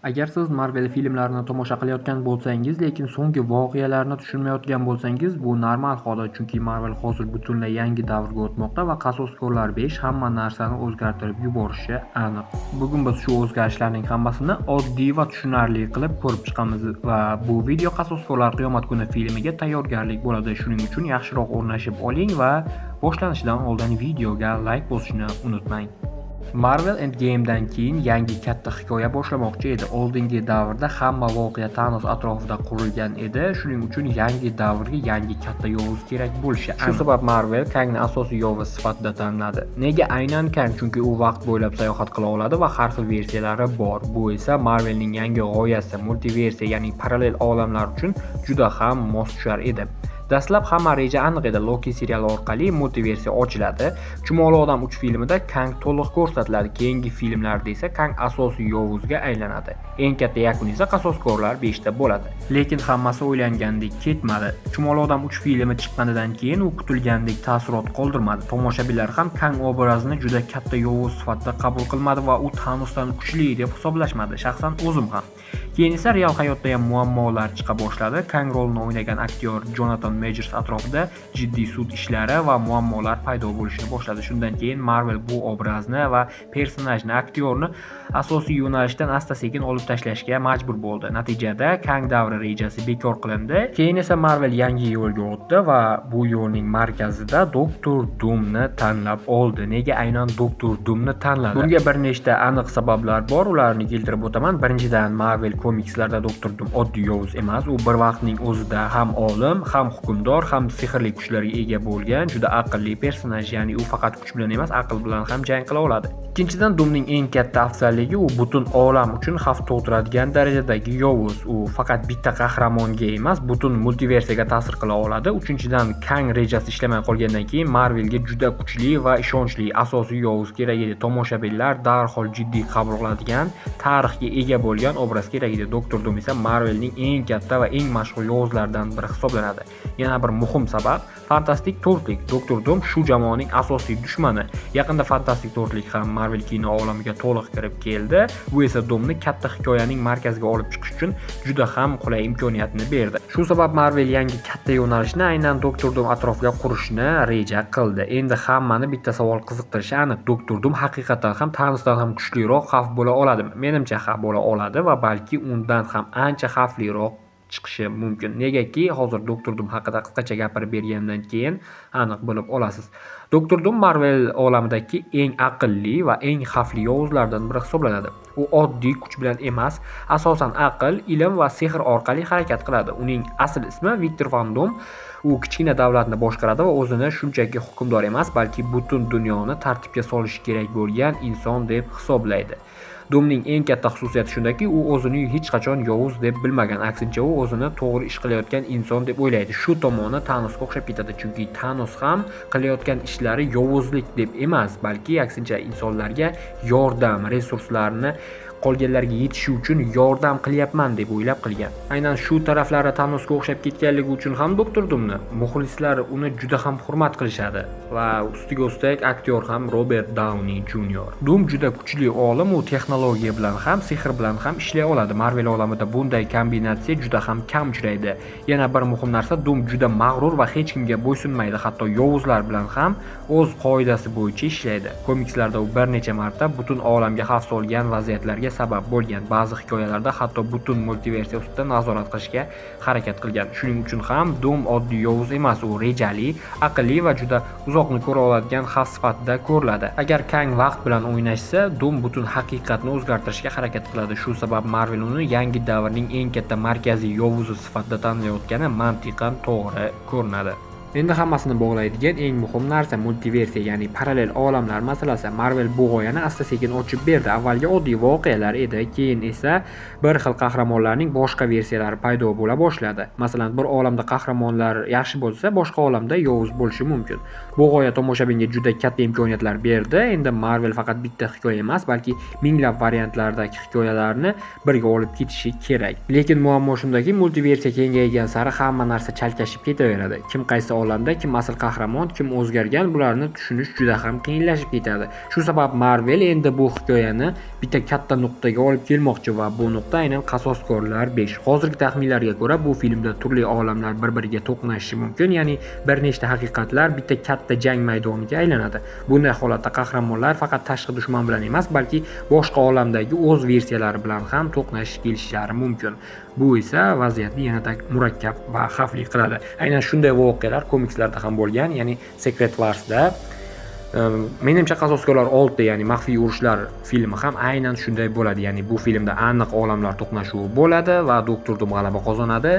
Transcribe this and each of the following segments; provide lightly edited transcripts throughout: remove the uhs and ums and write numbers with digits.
Agar siz Marvel filmlarini tomosha qilayotgan bo'lsangiz, lekin so'nggi voqealarni tushunmayotgan bo'lsangiz, bu normal holat, chunki Marvel hozir butunlay yangi davrga o'tmoqda va Qasoskorlar 5 hamma narsani o'zgartirib yuborishi aniq. Bugun biz shu o'zgarishlarning hammasini oddiy va tushunarli qilib ko'rib chiqamiz va bu video Qasoskorlar qiyomat kuni filmiga tayyorgarlik bo'ladi. Shuning uchun yaxshiroq o'rnashib oling va boshlanishidan oldin videoga like bosishni unutmang. Marvel Endgame'dan keyin yangi katta hikoya boshlamoqchi edi. Oldingi davrda hamma voqea Thanos atrofida qurilgan edi. Shuning uchun yangi davrga yangi katta yovuz kerak bo'lishi aniq. Shu sabab Marvel Kangni asosiy yovuz sifatida tanladi. Nega aynan Kang? Chunki u vaqt bo'ylab sayohat qila oladi va har xil versiyalari bor. Bu esa Marvelning yangi g'oyasi multiversiya, ya'ni parallel olamlar uchun juda ham mos tushar edi. Dastlab hamma reja aniq edi. Loki seriali orqali multiversiya ochiladi. Chumoli odam 3 filmida Kang to'liq ko'rsatiladi. Keyingi filmlarda esa Kang asosiy yovuzga aylanadi. Eng katta yakun esa Qasoskorlar 5 ta bo'ladi. Lekin hammasi o'ylangandek ketmadi. Chumoli odam 3 filmi chiqqanidan keyin u kutilgandek taassurot qoldirmadi. Tomoshabinlar ham Kang obrazini juda katta yovuz sifatida qabul qilmadi va u Thanosdan kuchli deb hisoblashmadi. Shaxsan o'zim ham. Keyin esa real hayotda ham muammolar chiqa boshladi. Kang rolini o'ynagan aktyor Jonathan Majors atrofida jiddiy sud ishlari va muammolar paydo bo'lishni boshladi. Shundan keyin Marvel bu obrazni va personajni, aktyorni asosiy yo'nalishdan asta-sekin olib tashlashga majbur bo'ldi. Natijada Kang davri rejasi bekor qilindi. Keyin esa Marvel yangi yo'lga o'tdi va bu yo'lning markazida Doktor Doomni tanlab oldi. Nega aynan Doktor Doomni tanladi? Bunga bir nechta aniq sabablar bor, ularni keltirib o'taman. Birinchidan, Marvel komikslarda Doktor Doom oddiy yovuz emas. U bir vaqtning o'zida ham olim, ham hukmdor, ham sehrli kuchlarga ega bo'lgan juda aqlli personaj, ya'ni u faqat kuch bilan emas, aql bilan ham jang qila oladi. Ikkinchidan, Doomning eng katta afzalligi u butun olam uchun xavf tug'diradigan darajadagi yovuz. U faqat bitta qahramonga emas, butun multiversiyaga ta'sir qila oladi. Uchinchidan, Kang rejasi ishlamay qolgandan keyin Marvelga juda kuchli va ishonchli asosiy yovuz kerak edi. Tomoshabinlar darhol jiddiy qabul qiladigan, tarixga ega bo'lgan obraz kerak edi. Doktor Doom esa Marvelning eng katta va eng mashhur yovuzlaridan biri hisoblanadi. Yana bir muhim sabab Fantastik to'rtlik. Doktor Doom shu jamoaning asosiy dushmani. Yaqinda Fantastik to'rtlik ham Marvel kino olamiga to'liq kirib keldi. Bu esa Doomni katta hikoyaning markaziga olib chiqish uchun juda ham qulay imkoniyatni berdi. Shu sabab Marvel yangi katta yo'nalishni aynan Doktor Doom atrofiga qurishni reja qildi. Endi hammani bitta savol qiziqtirishi aniq. Doktor Doom haqiqatan ham Thanosdan ham kuchliroq xavf bo'la oladimi? Menimcha, ha, bo'la oladi va balki undan ham ancha xavfliroq chiqishi mumkin. Negaki, hozir Doktor Doom haqida qisqacha gapirib bergandan keyin aniq bilib olasiz. Doktor Doom Marvel olamidagi eng aqlli va eng xavfli yovuzlardan biri hisoblanadi. U oddiy kuch bilan emas, asosan aql, ilm va sehr orqali harakat qiladi. Uning asl ismi Viktor Van Doom. U kichkina davlatni boshqaradi va o'zini shunchaki hukmdor emas, balki butun dunyoni tartibga solishi kerak bo'lgan inson deb hisoblaydi. Doomning eng katta xususiyati shundaki, u o'zini hech qachon yovuz deb bilmagan. Aksincha, u o'zini to'g'ri ish qilayotgan inson deb o'ylaydi. Shu tomoni Thanosga o'xshab ketadi, chunki Thanos ham qilayotgan ishlari yovuzlik deb emas, balki aksincha insonlarga yordam, resurslarni qolganlarga yetishi uchun yordam qilyapman deb o'ylab qilgan. Aynan shu taraflari Thanosga o'xshab ketganligi uchun ham Doktor Doomni muxlislar uni juda ham hurmat qilishadi va ustiga ustak aktyor ham Robert Downey Jr. Doom juda kuchli olim, u texnologiya bilan ham, sehr bilan ham ishlay oladi. Marvel olamida bunday kombinatsiya juda ham kam uchraydi. Yana bir muhim narsa, Doom juda mag'rur va hech kimga bo'ysunmaydi, hatto yovuzlar bilan ham o'z qoidasi bo'yicha ishlaydi. Komikslarda u bir necha marta butun olamga xavf solgan vaziyatlarga sabab bo'lgan. Ba'zi hikoyalarda hatto butun multiversiya ustida nazorat qilishga harakat qilgan. Shuning uchun ham Doom oddiy yovuz emas, u rejali, aqlli va juda uzoqni ko'ra oladigan xavf sifatida ko'riladi. Agar Kang vaqt bilan o'ynashsa, Doom butun haqiqatni o'zgartirishga harakat qiladi. Shu sabab Marvel uni yangi davrning eng katta markaziy yovuzi sifatida tanlayotgani mantiqan to'g'ri ko'rinadi. Endi hammasini bog'laydigan eng muhim narsa multiversiya, ya'ni parallel olamlar masalasi. Marvel bu g'oyani asta-sekin ochib berdi. Avvalgi oddiy voqealar edi, keyin esa bir xil qahramonlarning boshqa versiyalari paydo bo'la boshladi. Masalan, bir olamda qahramonlar yaxshi bo'lsa, boshqa olamda yovuz bo'lishi mumkin. Bu g'oya tomoshabinga juda katta imkoniyatlar berdi. Endi Marvel faqat bitta hikoya emas, balki minglab variantlardagi hikoyalarni birga olib ketishi kerak. Lekin muammo shundaki, multiversiya kengaygan sari hamma narsa chalkashib ketaveradi. Kim qaysi olamda olamda kim asl qahramon, kim o'zgargan, bularni tushunish juda ham qiyinlashib ketadi. Shu sabab Marvel endi bu hikoyani bitta katta nuqtaga olib kelmoqchi va bu nuqta aynan Qasoskorlar 5. Hozirgi taxminlarga ko'ra, bu filmda turli olamlar bir-biriga to'qnashishi mumkin, ya'ni bir nechta haqiqatlar bitta katta jang maydoniga aylanadi. Bunday holatda qahramonlar faqat tashqi dushman bilan emas, balki boshqa olamdagi o'z versiyalari bilan ham to'qnash kelishlari mumkin. Bu esa vaziyatni yanada murakkab va xavfli qiladi. Aynan shunday voqealar komikslarda ham bo'lgan, ya'ni Secret Wars'da. Menimcha, Qasoskorlar 6, ya'ni Maxfiy urushlar filmi ham aynan shunday bo'ladi. Ya'ni bu filmda aniq olamlar to'qnashuvi bo'ladi va Doktor Dum g'alaba qozonadi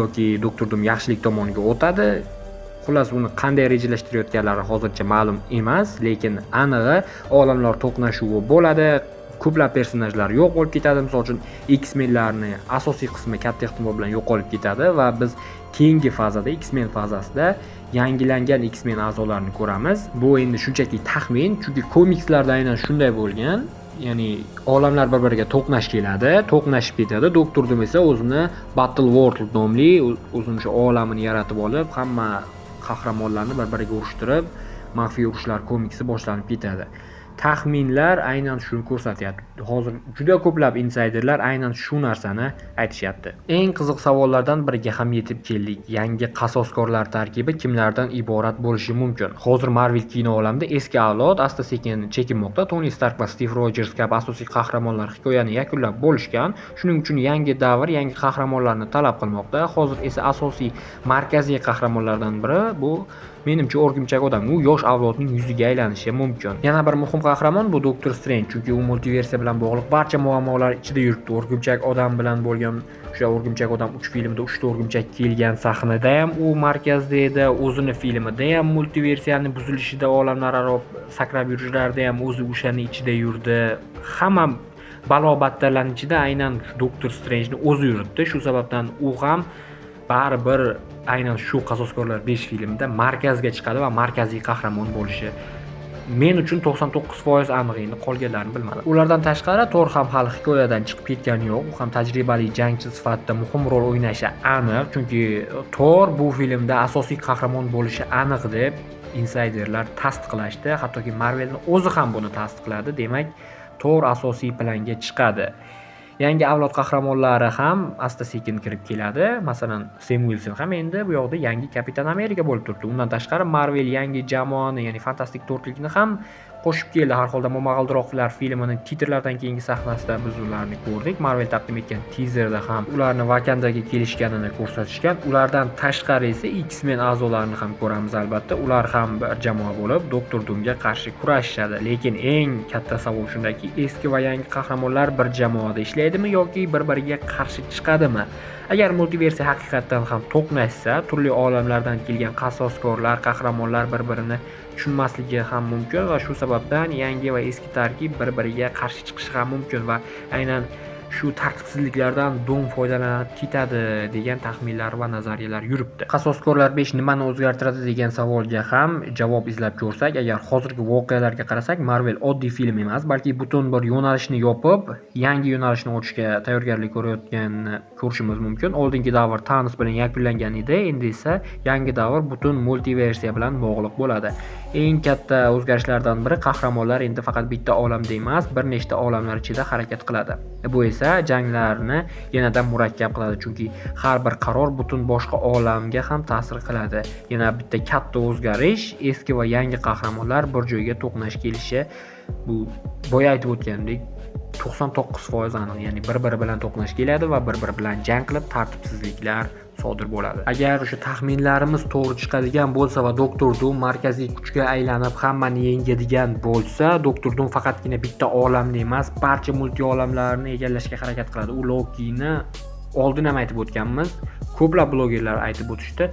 yoki Doktor Dum yaxshilik tomoniga o'tadi. Xullas, uni qanday rejalashtirayotganlari hozircha ma'lum emas, lekin anig'i olamlar to'qnashuvi bo'ladi. Ko'plab personajlar yo'q bo'lib ketadi. Misol uchun, X-Menlarni asosiy qismi katta ehtimol bilan yo'qolib ketadi va biz keyingi fazada, X-Men fazasida yangilangan X-Men a'zolarini ko'ramiz. Bu endi shunchaki taxmin, chunki komikslarda aynan shunday bo'lgan. Ya'ni olamlar bir-biriga to'qnash keladi, to'qnashib ketadi. Doktor Dum esa o'zini Battle World nomli o'zini o'sha olamini yaratib olib, hamma qahramonlarni bir-biriga urushtirib, Maxfiy urushlar komiksi boshlanib ketadi. Taxminlar aynan shuni ko'rsatyapti. Hozir juda ko'plab insayderlar aynan shu narsani aytishyapti. Eng qiziq savollardan biriga ham yetib keldik. Yangi qasoskorlar tarkibi kimlardan iborat bo'lishi mumkin? Hozir Marvel kino olamida eski avlod asta-sekin chekinmoqda. Toni Stark va Stiv Rojers kabi asosiy qahramonlar hikoyani yakunlab bo'lishgan. Shuning uchun yangi davr yangi qahramonlarni talab qilmoqda. Hozir esa asosiy markaziy qahramonlardan biri bu, menimcha, O'rgimchak odam. U yosh avlodning yuziga aylanishi mumkin. Yana bir muhim qahramon bu Doktor Strange, chunki u multiversiya bilan bog'liq barcha muammolar ichida yuribdi. O'rgimchak odam bilan bo'lgan o'sha O'rgimchak odam 3 filmida 3 ta o'rgimchak kelgan sahnada ham u markazda edi. O'zini filmida ham multiversiyani buzilishida, olamlararo sakrab yurishlarida ham o'zi o'shani ichida yurdi. Hamma balo-battarlarning ichida aynan Doktor Strange'ni o'zi yuribdi. Shu sababdan u ham baribir aynan shu Qasoskorlar 5 filmida markazga chiqadi va markaziy qahramon bo'lishi men uchun 99% aniq, endi qolganlarini bilmadim. Ulardan tashqari, Tor ham hali hikoyadan chiqib ketgani yo'q. U ham tajribali jangchi sifatida muhim rol o'ynashi aniq, chunki Tor bu filmda asosiy qahramon bo'lishi aniq deb insayderlar tasdiqlashdi. Hattoki Marvelni o'zi ham buni tasdiqladi. Demak, Tor asosiy planga chiqadi. Yangi avlod qahramonlari ham asta-sekin kirib keladi. Masalan, Sem Wilson ham endi bu yoqda yangi Kapitan Amerika bo'lib turibdi. Undan tashqari, Marvel yangi jamoani, ya'ni Fantastik to'rtlikni ham qo'shib keldi. Har holda Momaqaldiroqlar filmini titrlardan keyingi sahnasida biz ularni ko'rdik. Marvel taqdim etgan tizerda ham ularni Vakandaga kelishganini ko'rsatishgan. Ulardan tashqari esa X-Men a'zolarini ham ko'ramiz albatta. Ular ham bir jamoa bo'lib Doktor Dumga qarshi kurashishadi. Lekin eng katta savol shundaki, eski va yangi qahramonlar bir jamoada ishlaydimi yoki bir-biriga qarshi chiqadimi? Agar multiversiya haqiqatdan ham to'qnashsa, turli olamlardan kelgan qasoskorlar, qahramonlar bir-birini tushunmasligi ham mumkin va shu sababdan yangi va eski tarkib bir-biriga qarshi chiqishi ham mumkin va aynan shu tartibsizliklardan Dum foydalanib ketadi degan taxminlar va nazariyalar yuribdi. Qasoskorlar 5 nimani o'zgartiradi degan savolga ham javob izlab ko'rsak, agar hozirgi voqealarga qarasak, Marvel oddiy film emas, balki butun bir yo'nalishni yopib, yangi yo'nalishni ochishga tayyorgarlik ko'rayotganini ko'rishimiz mumkin. Oldingi davr Thanos bilan yakunlangan edi, endi esa yangi davr butun multiversiya bilan bog'liq bo'ladi. Eng katta o'zgarishlardan biri: qahramonlar endi faqat bitta olamda emas, bir nechta olamlar ichida harakat qiladi. Bu esa janglarni yanada murakkab qiladi, chunki har bir qaror butun boshqa olamga ham ta'sir qiladi. Yana bitta katta o'zgarish: eski va yangi qahramonlar bir joyga to'qnash kelishi. Bu, boya aytib o'tganimdek, 99% aniq, ya'ni bir-biri bilan to'qnash keladi va bir-biri bilan jang qilib, tartibsizliklar sodir bo'ladi. Agar o'sha taxminlarimiz to'g'ri chiqadigan bo'lsa va Doktor Dum markaziy kuchga aylanib hammani yengadigan bo'lsa, Doktor Dum faqatgina bitta olamni emas, barcha multi olamlarni egallashga harakat qiladi. U Lokini oldin ham aytib o'tganmiz. Ko'plab blogerlar aytib o'tishdi.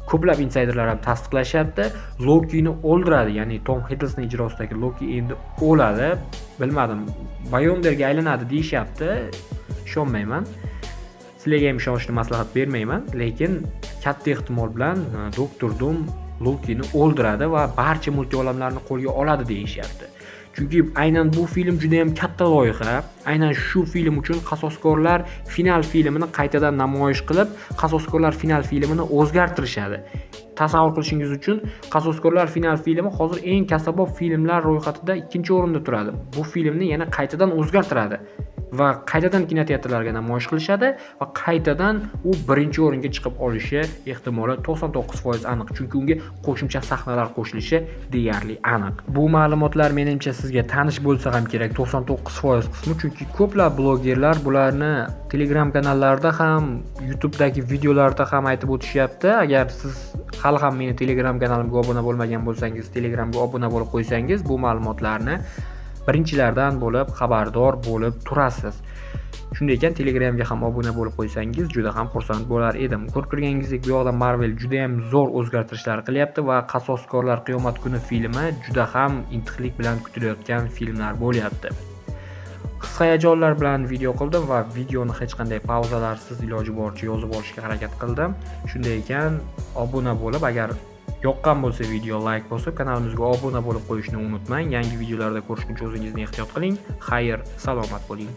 Ko'plab insayderlar ham tasdiqlashyapti. Lokini o'ldiradi, ya'ni Tom Hiddleston ijrosidagi Loki endi o'ladi. Bilmadim, Beyonderga aylanadi deyishyapti. Ishonmayman. Sizlarga ham ishonishni maslahat bermayman, lekin katta ehtimol bilan Doktor Dum Lokini o'ldiradi va barcha multi olamlarni qo'lga oladi deyishyapti. Chunki aynan bu film juda ham katta loyiha. Aynan shu film uchun Qasoskorlar final filmini qaytadan namoyish qilib, Qasoskorlar final filmini o'zgartirishadi. Tasavvur qilishingiz uchun, Qasoskorlar final filmi hozir eng kassabob filmlar ro'yxatida 2-o'rinda turadi. Bu filmni yana qaytadan o'zgartiradi va qaytadan kinoteatrlarga namoyish qilishadi va qaytadan u 1-o'ringa chiqib olishi ehtimoli 99% aniq, chunki unga qo'shimcha sahnalar qo'shilishi deyarli aniq. Bu ma'lumotlar menimcha sizga tanish bo'lsa ham kerak, 99% qismi, chunki ko'plab blogerlar bularni Telegram kanallarida ham, YouTube'dagi videolarda ham aytib o'tishyapti. Agar siz hali ham meni Telegram kanalimga obuna bo'lmagan bo'lsangiz, Telegramga obuna bo'lib qo'ysangiz, bu ma'lumotlarni birinchilardan bo'lib xabardor bo'lib turasiz. Shunday ekan, Telegramga ham obuna bo'lib qo'ysangiz juda ham xursand bo'lar edim. Ko'rib turganingizdek, bu yoqda Marvel juda ham zo'r o'zgartirishlar qilyapti va Qasoskorlar qiyomat kuni filmi juda ham intiqlik bilan kutilayotgan filmlar bo'lyapti. His hayajonlar bilan video qildim va videoni hech qanday pauzalarsiz iloji boricha yozib olishga harakat qildim. Shunday ekan, obuna bo'lib, agar yoqqan bo'lsa video like bosib, kanalimizga obuna bo'lib qo'yishni unutmang. Yangi videolarda ko'rishguncha o'zingizni ehtiyot qiling. Xayr, salomat bo'ling.